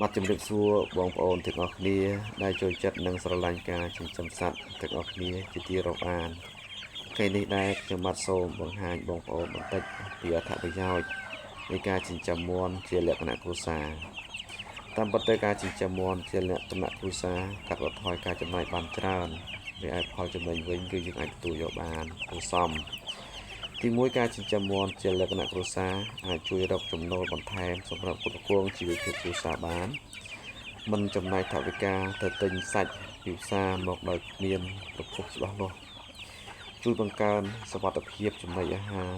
បាទជំរាបសួរបងប្អូនទាំងអស់គ្នាដែលចូលចិត្តនិងស្រឡាញ់ការចិញ្ចឹមសត្វទាំងអស់គ្នាជាទីរាប់អានថ្ងៃនេះដែរខ្ញុំបាទសូមបង្ហាញបងប្អូនបន្តិចពីអត្ថប្រយោជន៍នៃការចិញ្ចឹមមាន់ជាលក្ខណៈគ្រួសារតាមពិតទៅការចិញ្ចឹមមាន់ជាលក្ខណៈគ្រួសារកាត់បន្ថយការចំណាយបានច្រើនវាឯផលចំណេញវិញគឺយើងអាចទទួលយកបានគួរសមទីមួយការចិញ្ចឹមមាន់ជាលក្ខណៈគ្រួសារអាចជួយរកចំណូលបន្ថែមសម្រាប់ផ្គត់ផ្គង់ជីវភាពគ្រួសារបានមិនចំណាយថវិកាទៅទិញសាច់ពីផ្សារមកដោយគ្មានប្រភពច្បាស់លាស់ជួយបង្កើនសុវត្ថិភាពចំណីអាហារ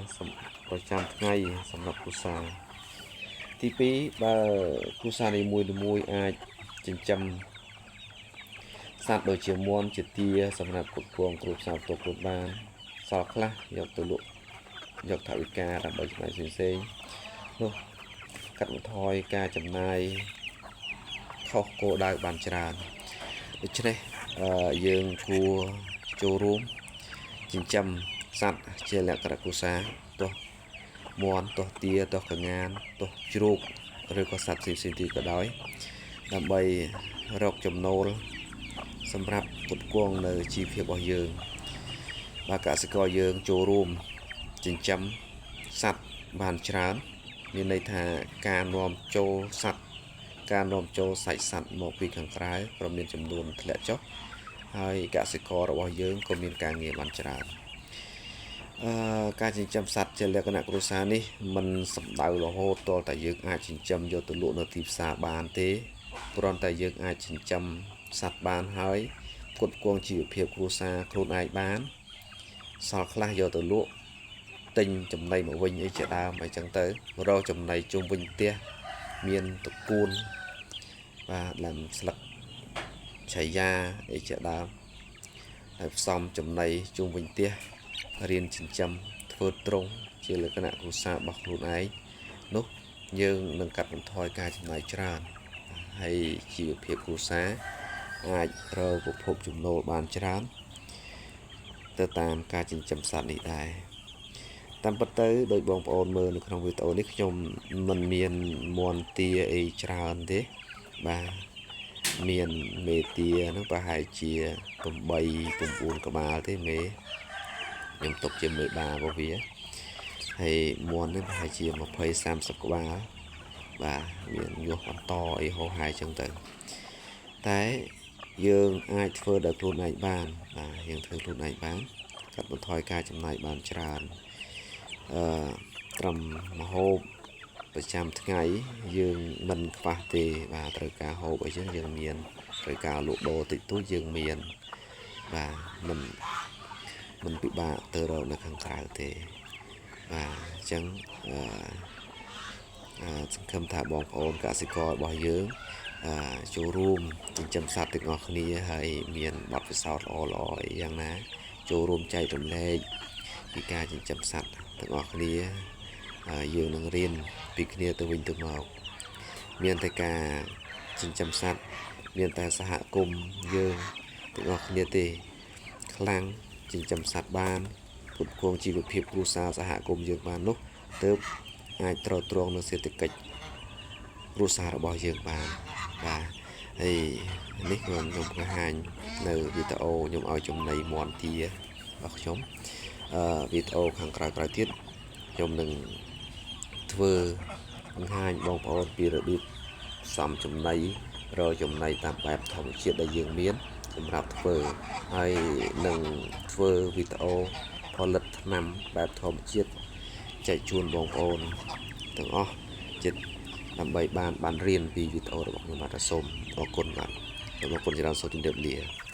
ប្រចាំថ្ងៃសម្រាប់គ្រួសារទី2បើគ្រួសារនីមួយៗអាចចិញ្ចឹមសត្វដូចជាមាន់ជាទាសម្រាប់ផ្គត់ផ្គង់គ្រួសារផ្ទាល់ខ្លួនបានសល់ខ្លះយកទៅលក់យកថវិកាដើម្បីចំណាយផ្សេងៗនោះកាត់បន្ថយការចំណាយខុសគោលដៅបានច្រើនដូច្នេះយើងគួរចូលរួមចិញ្ចឹមសត្វជាលក្ខណៈគ្រួសារទោះមាន់ទោះទាទោះក្ងានទោះជ្រូកឬក៏សត្វផ្សេងៗទៀតក៏ដោយដើម្បីរកចំណូលសម្រាប់ផ្គត់ផ្គង់នៅជីវភាពរបស់យើងបាទកសិករយើងចូលរួមចិញ្ចឹមសត្វបានច្រើនមានន័យថាការនាំចូលសត្វការនាំចូលសាច់សត្វមកពីខាងក្រៅក៏មានចំនួនធ្លាក់ចុះហើយកសិកររបស់យើងក៏មានការងារបានច្រើនអឺការចិញ្ចឹមសត្វជាលក្ខណៈគ្រួសារនេះមិនសំដៅរហូតទាល់តែយើងអាចចិញ្ចឹមយកទៅលក់នៅទីផ្សារបានទេគ្រាន់តែយើងអាចចិញ្ចឹមសត្វបានហើយផ្គត់ផ្គង់ជីវភាពគ្រួសារខ្លួនឯងបានសល់ខ្លះយកទៅលក់ទិញចំណីមកវិញអីជាដើមអីចឹងទៅរកចំណីជុំវិញផ្ទះមានតកួនបាទដើមស្លឹកឆៃយ៉ាអីជាដើមហើយផ្សំចំណីជុំវិញផ្ទះរៀនចិញ្ចឹមធ្វើត្រង់ជាលក្ខណៈគ្រួសាររបស់ខ្លួនឯងនោះយើងនឹងកាត់បន្ថយការចំណាយច្រើនហើយជីវភាពគ្រួសារអាចរកប្រភពចំណូលបានច្រើនទៅតាមការចិញ្ចឹមសត្វនេះដែរតាមពិតទៅដោយបងប្អូនមើលនៅក្នុងវីដេអូនេះខ្ញុំមិនមានមាន់ទាអីច្រើនទេបាទមានមេទាហ្នឹងប្រហែលជា8 9ក្បាលទេមេខ្ញុំទុកជាមេបារបស់វាហើយមាន់នេះប្រហែលជា20 30ក្បាលបាទមានញាស់បន្តអីហោហាយចឹងទៅតែយើងអាចធ្វើដោយខ្លួនឯងបានបាទយើងធ្វើខ្លួនឯងបានកាត់បន្ថយការចំណាយបានច្រើនអឺត្រឹមម្ហូបប្រចាំថ្ងៃយើងមិនខ្វះទេបាទត្រូវការហូបអីចឹងយើងមានត្រូវការលក់ដូរតិចតួចយើងមានបាទមិនពិបាកទៅរកនៅខាងក្រៅទេបាទអញ្ចឹងអឺសង្ឃឹមថាបងប្អូនកសិកររបស់យើងចូលរួមចិញ្ចឹមសត្វទាំងអស់គ្នាហើយមានបទពិសោធន៍ល្អៗអីយ៉ាងណាចូលរួមចែករំលែកពីការចិញ្ចឹមសត្វទាំងអស់គ្នាយើងនឹងរៀនពីគ្នាទៅវិញទៅមកមានតែការចិញ្ចឹមសត្វមានតែសហគមន៍យើងទាំងអស់គ្នាទេខ្លាំងចិញ្ចឹមសត្វបានផ្គត់ផ្គង់ជីវភាពគ្រួសារសហគមន៍យើងបាននោះទើបអាចទ្រទ្រង់នៅសេដ្ឋកិច្ចគ្រួសាររបស់យើងបានបាទហើយនេះខ្ញុំបង្ហាញនៅវីដេអូខ្ញុំឲ្យចំណីមាន់ទារបស់ខ្ញុំវីដេអូខាងក្រោយៗទៀតខ្ញុំនឹងធ្វើបង្ហាញបងប្អូនពីរបៀបផ្សំចំណីរកចំណីតាមបែបធម្មជាតិដែលយើងមានសម្រាប់ធ្វើហើយនឹងធ្វើវីដេអូផលិតថ្នាំបែបធម្មជាតិចែកជូនបងប្អូនទាំងអស់ចិត្តដើម្បីបានរៀនពីវីដេអូរបស់ខ្ញុំបាទសូមអរគុណបាទសូមអរគុណច្រើនសូមជម្រាបលា។